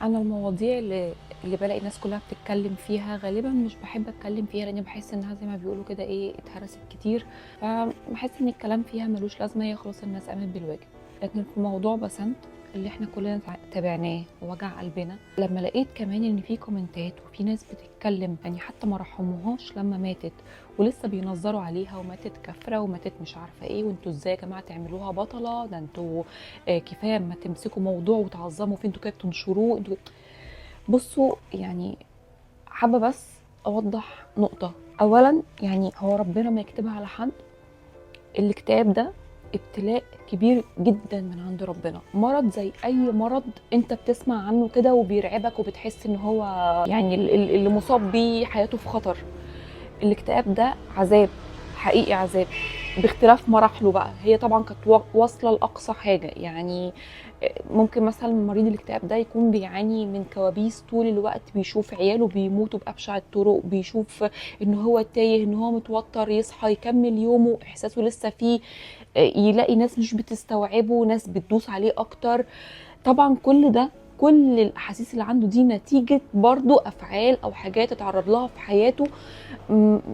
انا المواضيع اللي بلاقي الناس كلها بتتكلم فيها غالبا مش بحب اتكلم فيها، لان بحس انها زي ما بيقولوا كده ايه، اتهرست كتير، فبحس ان الكلام فيها ملوش لازمه، هي خلاص الناس قامت بالواجب. لكن في موضوع بسنت اللي احنا كلنا تابعناه ووجع قلبنا، لما لقيت كمان ان في كومنتات وفي ناس بتتكلم يعني حتى ما رحموهاش لما ماتت ولسه بينظروا عليها، وماتت كفره وماتت مش عارفه ايه، وانتوا ازاي يا جماعة تعملوها بطلة، ده انتوا كفاية ما تمسكوا موضوع وتعظموا فيه، انتوا كده بتنشروه انتوا. بصوا يعني حابة بس اوضح نقطة. اولا يعني هو ربنا ما يكتبها على حد، الاكتئاب ده ابتلاء كبير جدا من عند ربنا، مرض زي اي مرض انت بتسمع عنه كده وبيرعبك وبتحس ان هو يعني اللي مصاب بيه حياته في خطر. الاكتئاب ده عذاب حقيقي، عذاب باختلاف مراحله بقى. هي طبعا كانت واصله لاقصى حاجة، يعني ممكن مثلا مريض الاكتئاب ده يكون بيعاني من كوابيس طول الوقت، بيشوف عياله بيموتوا بابشع الطرق، بيشوف ان هو تايه، ان هو متوتر، يصحى يكمل يومه احساسه لسه فيه، يلاقي ناس مش بتستوعبه، ناس بتدوس عليه اكتر. طبعا كل ده، كل الاحاسيس اللي عنده دي نتيجة برضو افعال او حاجات اتعرض لها في حياته،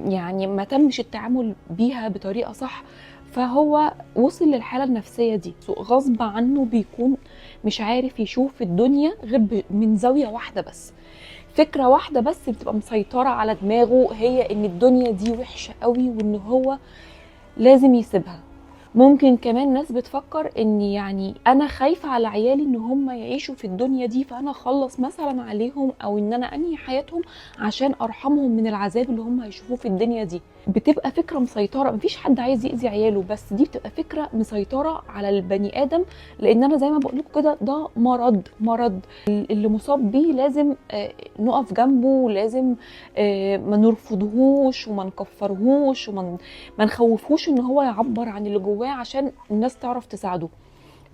يعني ما تمش التعامل بيها بطريقة صح، فهو وصل للحالة النفسية دي غصب عنه، بيكون مش عارف يشوف الدنيا غير من زاوية واحدة بس، فكرة واحدة بس بتبقى مسيطرة على دماغه، هي ان الدنيا دي وحشة قوي وان هو لازم يسيبها. ممكن كمان ناس بتفكر ان يعني انا خايفة على عيالي ان هم يعيشوا في الدنيا دي، فانا اخلص مثلا عليهم او ان انا انهي حياتهم عشان ارحمهم من العذاب اللي هم هيشوفوه في الدنيا دي. بتبقى فكرة مسيطرة، مفيش حد عايز يأذي عياله، بس دي بتبقى فكرة مسيطرة على البني ادم، لان انا زي ما بقول لكم كده ده مرض، مرض اللي مصاب بيه لازم نقف جنبه، لازم ما نرفضهوش وما نكفرهوش وما نخوفهوش ان هو يعبر عن اللي جواه عشان الناس تعرف تساعده.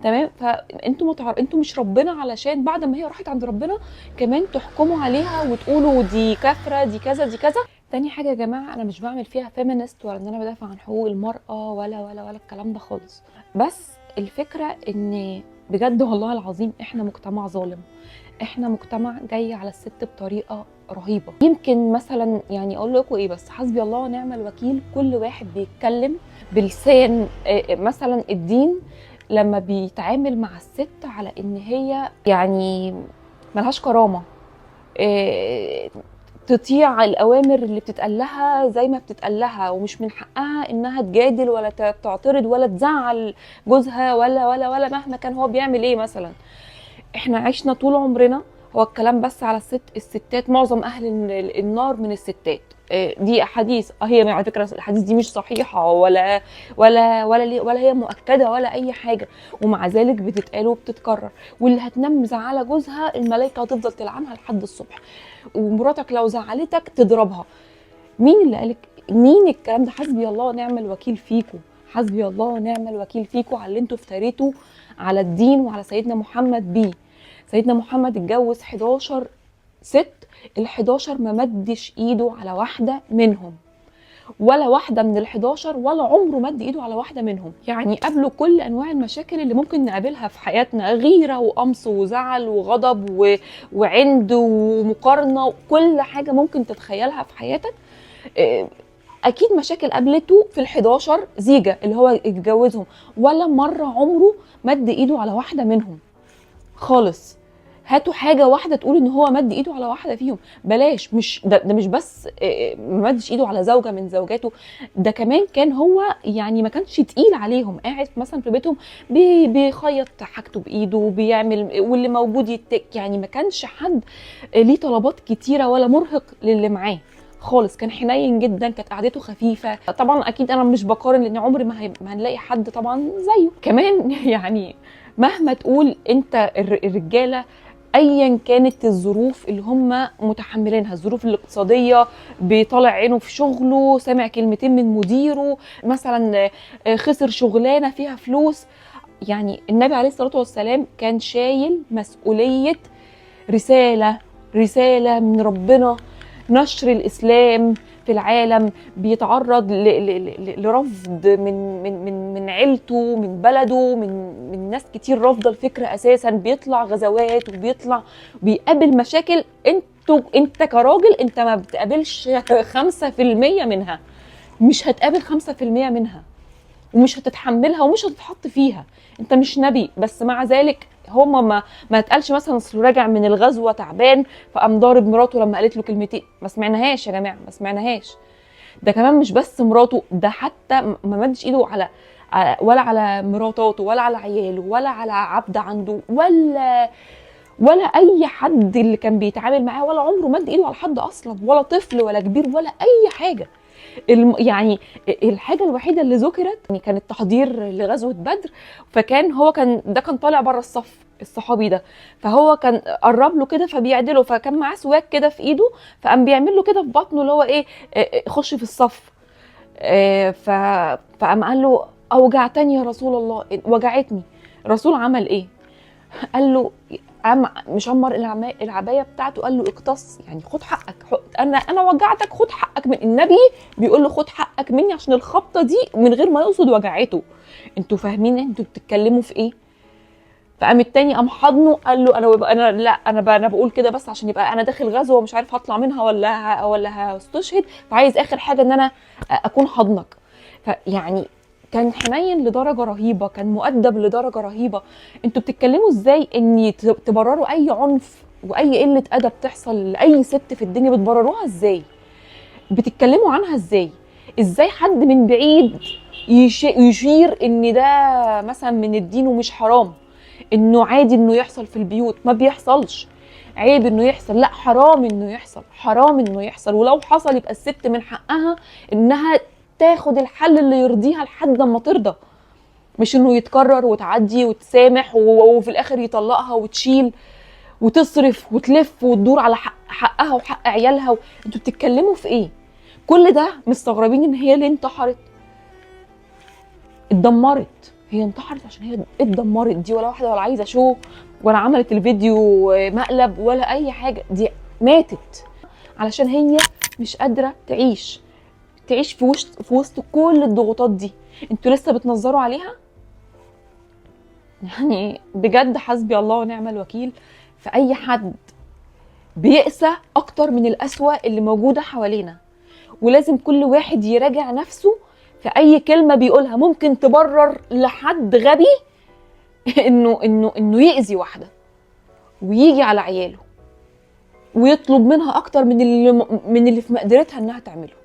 تمام؟ فانتوا انتوا مش ربنا علشان بعد ما هي راحت عند ربنا كمان تحكموا عليها وتقولوا دي كافره، دي كذا، دي كذا. تاني حاجة يا جماعة، انا مش بعمل فيها feminist ولا ان انا بدافع عن حقوق المراة ولا ولا ولا الكلام ده خالص، بس الفكرة ان بجد والله العظيم احنا مجتمع ظالم، احنا مجتمع جاي على الست بطريقة رهيبة. يمكن مثلا يعني اقول لكم ايه، بس حسبي الله ونعم الوكيل، كل واحد بيتكلم بلسان مثلا الدين لما بيتعامل مع الست على ان هي يعني ملهاش كرامة، تطيع الاوامر اللي بتتقال لها زي ما بتتقال لها، ومش من حقها انها تجادل ولا تعترض ولا تزعل جوزها ولا ولا ولا مهما كان هو بيعمل ايه. مثلا احنا عشنا طول عمرنا هو الكلام بس على الست، الستات معظم اهل النار من الستات، دي احاديث، هي على فكرة الاحاديث دي مش صحيحه ولا ولا ولا ولا هي مؤكدة ولا اي حاجة، ومع ذلك بتتقال وبتتكرر. واللي هتنام مزعله جوزها الملائكة هتفضل تلعنها لحد الصبح، ومراتك لو زعلتك تضربها. مين اللي قالك؟ مين الكلام ده؟ حسبي الله ونعم الوكيل فيكم، حسبي الله ونعم الوكيل فيكم على اللي انتوا افتريتوا على الدين وعلى سيدنا محمد بيه. سيدنا محمد اتجوز 11 ست، ال11 ما مدش ايده على واحدة منهم، ولا واحدة من ال11 ولا عمره مد ايده على واحدة منهم. يعني قابلوا كل انواع المشاكل اللي ممكن نقابلها في حياتنا، غيره وقمص وزعل وغضب وعند ومقارنة وكل حاجة ممكن تتخيلها في حياتك. اكيد مشاكل قابلته في ال11 زيجه اللي هو اتجوزهم، ولا مرة عمره مد ايده على واحدة منهم خالص. هاتوا حاجة واحدة تقول ان هو مد ايده على واحدة فيهم، بلاش. مش ده مش بس ما مدش ايده على زوجه من زوجاته، ده كمان كان هو يعني ما كانش تقيل عليهم، قاعد مثلا في بيتهم بيخيط حاجته بايده، بيعمل واللي موجود يتك، يعني ما كانش حد ليه طلبات كتيرة ولا مرهق للي معاه خالص، كان حنين جدا، كانت قعدته خفيفة. طبعا اكيد انا مش بقارن لان عمري ما هنلاقي حد طبعا زيه. كمان يعني مهما تقول انت الرجالة ايا كانت الظروف اللي هم متحملينها، الظروف الاقتصادية، بيطالع عينه في شغله، سامع كلمتين من مديره مثلا، خسر شغلانة فيها فلوس، يعني النبي عليه الصلاة والسلام كان شايل مسؤولية رسالة، رسالة من ربنا، نشر الاسلام في العالم، بيتعرض لرفض من من من من عيلته، من بلده، من ناس كتير رافضه الفكرة اساسا، بيطلع غزوات وبيطلع بيقابل مشاكل انت كراجل انت ما بتقابلش 5% منها، مش هتقابل 5% منها، ومش هتتحملها ومش هتتحط فيها. انت مش نبي، بس مع ذلك هما ما اتقالش مثلا اصل راجع من الغزوة تعبان فقام ضارب مراته لما قالت له كلمتين، ما سمعناهاش يا جماعة، ما سمعناهاش. ده كمان مش بس مراته، ده حتى ما مدش ايده على ولا على مراتاته ولا على عياله ولا على عبد عنده ولا اي حد اللي كان بيتعامل معاه، ولا عمره مد ايده على حد اصلا، ولا طفل ولا كبير ولا اي حاجة. يعني الحاجة الوحيدة اللي ذكرت يعني كان التحضير لغزوة بدر، فكان هو كان ده كان طالع بره الصف الصحابي ده، فهو كان قرب له كده فبيعدله، فكان معاه سواك كده في ايده، فقام بيعمل له كده في بطنه اللي هو ايه، خش في الصف. فقام قال له اوجعتني يا رسول الله، وجعتني. الرسول عمل ايه؟ قال له مشمر العباية بتاعته، قال له اقتص، يعني خد حقك، انا وجعتك، خد حقك من النبي. بيقول له خد حقك مني عشان الخبطه دي من غير ما يقصد وجعته. انتوا فاهمين انتوا بتتكلموا في ايه؟ فقام التاني قام حضنه، قال له انا لا انا بقول كده بس عشان يبقى انا داخل غزوة ومش عارف هطلع منها ولا هستشهد، فعايز اخر حاجة ان انا اكون حضنك. فيعني كان حنين لدرجة رهيبة، كان مؤدب لدرجة رهيبة. انتوا بتتكلموا ازاي ان تبرروا اي عنف واي قلة ادب تحصل لاي ست في الدنيا؟ بتبرروها ازاي؟ بتتكلموا عنها ازاي؟ ازاي حد من بعيد يشير ان ده مثلا من الدين ومش حرام، انه عادي انه يحصل في البيوت؟ ما بيحصلش. عيب انه يحصل، لا حرام انه يحصل، حرام انه يحصل. ولو حصل يبقى الست من حقها انها تاخد الحل اللي يرضيها لحد ما ترضى، مش انه يتكرر وتعدي وتسامح وفي الاخر يطلقها وتشيل وتصرف وتلف وتدور على حقها وحق عيالها. انتوا بتتكلموا في ايه؟ كل ده مستغربين ان هي ليه انتحرت؟ اتدمرت، هي انتحرت عشان هي اتدمرت. دي ولا واحدة ولا عايزه شو ولا عملت الفيديو مقلب ولا اي حاجة، دي ماتت علشان هي مش قادرة تعيش في وسط كل الضغوطات دي. انتوا لسه بتنظروا عليها؟ يعني بجد حسبي الله ونعم الوكيل في اي حد بيقسى اكتر من القسوة اللي موجودة حوالينا. ولازم كل واحد يراجع نفسه في اي كلمة بيقولها. ممكن تبرر لحد غبي انه انه انه يأذي واحدة ويجي على عياله ويطلب منها اكتر من اللي في مقدرتها انها تعمله.